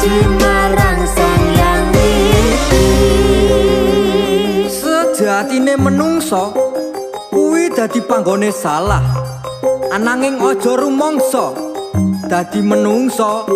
Puji marang Sang Hyang Widi. Sejatine menungso kuwi dadi panggone salah. Ananging aja rumangsa dadi menungso.